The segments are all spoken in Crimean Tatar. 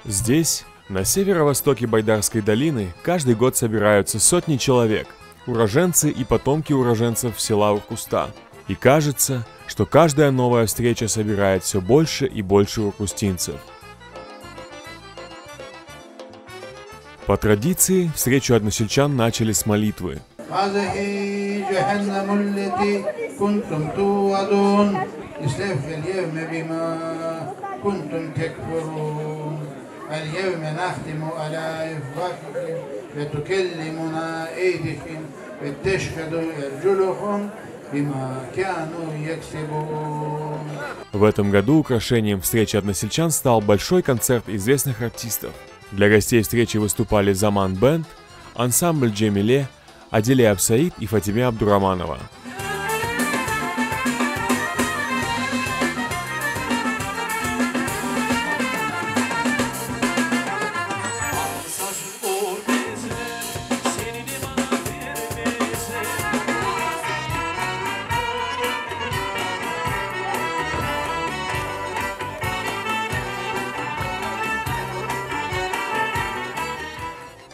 Здесь, на северо-востоке Байдарской долины, каждый год собираются сотни человек, уроженцы и потомки уроженцев села Уркуста. И кажется, что каждая новая встреча собирает все больше и больше уркустинцев. По традиции, встречу односельчан начали с молитвы. В этом году украшением встречи односельчан стал большой концерт известных артистов. Для гостей встречи выступали Заман Бенд, ансамбль Джемиле, Аделя Абсаид и Фатиме Абдураманова.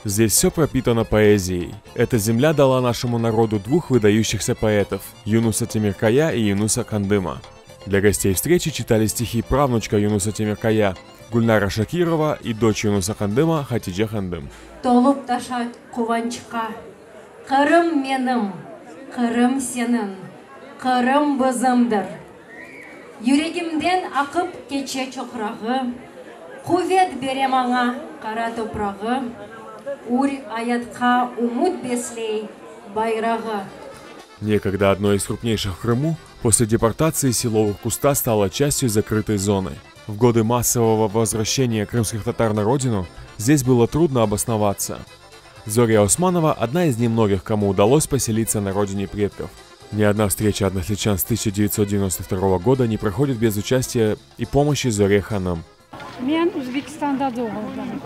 Здесь все пропитано поэзией. Эта земля дала нашему народу двух выдающихся поэтов – Юнуса Темиркая и Юнуса Кандыма. Для гостей встречи читали стихи правнучка Юнуса Темиркая Гульнара Шакирова и дочь Юнуса Кандыма Хатиджа Хандым. Tolıp taşa quvançqa. Qırım menim, Qırım seniñ, Qırım bizimdir. Yüregimden aqıp keçe çoqrağı, Quvet bere maña qara toprağı, Ür ayatqa ümüt besley bayrağı. Некогда одной из крупнейших в Крыму, после депортации село Уркуста стало частью закрытой зоны. В годы массового возвращения крымских татар на родину здесь было трудно обосноваться. Зоря Османова – одна из немногих, кому удалось поселиться на родине предков. Ни одна встреча односельчан с 1992 года не проходит без участия и помощи Зоре Ханам. Men Özbekistanda doğuldım.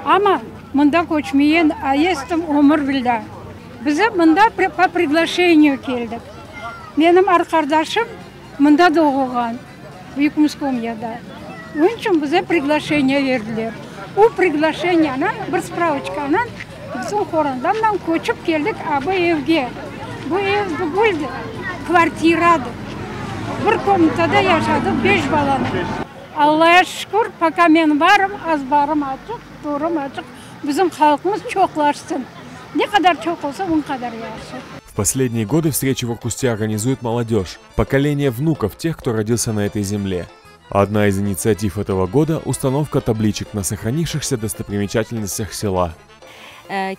Amma mında köçmeyen ayestım ömür billâ. Biz mında по приглашению keldik. Menim arqadaşım mında doğulğan, Büyük Muskomyada. Onıñ içün bize приглашение berdiler. O приглашение ni, bir справочка nı bizim qorantamnen köçip keldik a bu evge. Bu ev degildi, kvartiradır. Bir komnatada yaşadıq beş balanı. Allağa şükür, пока men barım, azbarım açıq, törüm açıq, bizim halqımız çoqlaşsın. Ne qadar çoq olsa, o qadar yahşı. В последние годы встречи в Уркусте организует молодежь, поколение внуков тех, кто родился на этой земле. Одна из инициатив этого года – установка табличек на сохранившихся достопримечательностях села.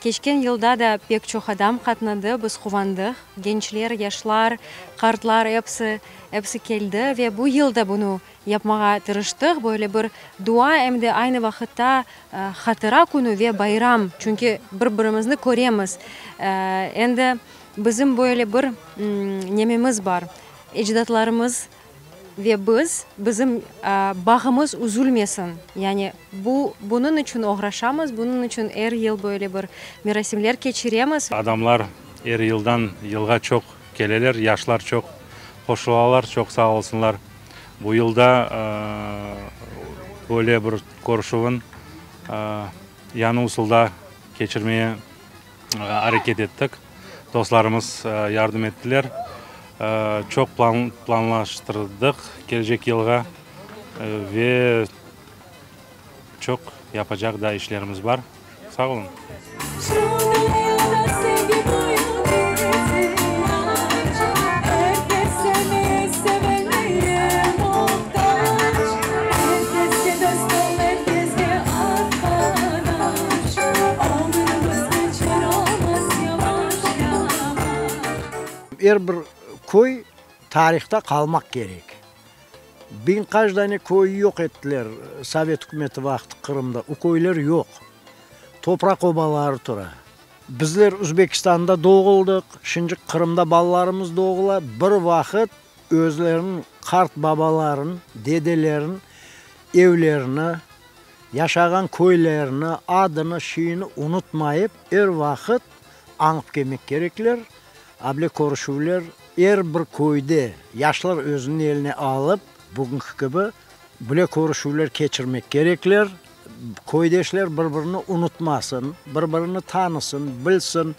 Keçken yılda da pek çoq adam qatnadı, biz quvandıq. Gençler, yaşlar, qartlar episi, episi keldi ve bu yıl da bunı yapmağa tırıştıq. Böyle bir dua em de aynı vaqıtta hatıra künü ve bayram, çünki bir-birimizni köremiz. Endi bizim böyle bir nememiz bar, ecdatlarımız ve biz, bizim bağımız üzülmesin. Yani bu, bunıñ içün oğraşamız, bunıñ içün er yıl böyle bir merasimler keçiremiz. Adamlar er yıldan yılğa çoq keleler, yaşlar çoq qoşulalar, çoq sağ olsunlar. Bu yılda böyle bir körüşüvin yañı usulda keçirmeye areket ettik. Dostlarımız yardım ettiler. Çoq plan planlaştırdıq kelecek yılğa ve çoq yapacaq da işlerimiz bar. Sağ oluñ. Er bir köy tarihta qalmaq kerek. Bir qaç dane köy yoq ettiler Sovet ükümeti vaqtı Qırımda. O köyler yoq. Topraq obaları tura. Bizler Özbekistanda doğuldıq, şimdi Qırımda balalarımız doğula. Bir vaqıt özleriniñ qart babaların, dedelerin evlerini, yaşağan köylerini, adını, şeyini unutmayıp, er vaqıt añıp kelmek kerekler. A bile körüşüvler er bir köyde yaşlar özüniñ eline alıp, bugünki kibi, bile körüşüvler keçirmek kerekler. Köydeşler bir-birini unutmasın, bir-birini tanısın, bilsin.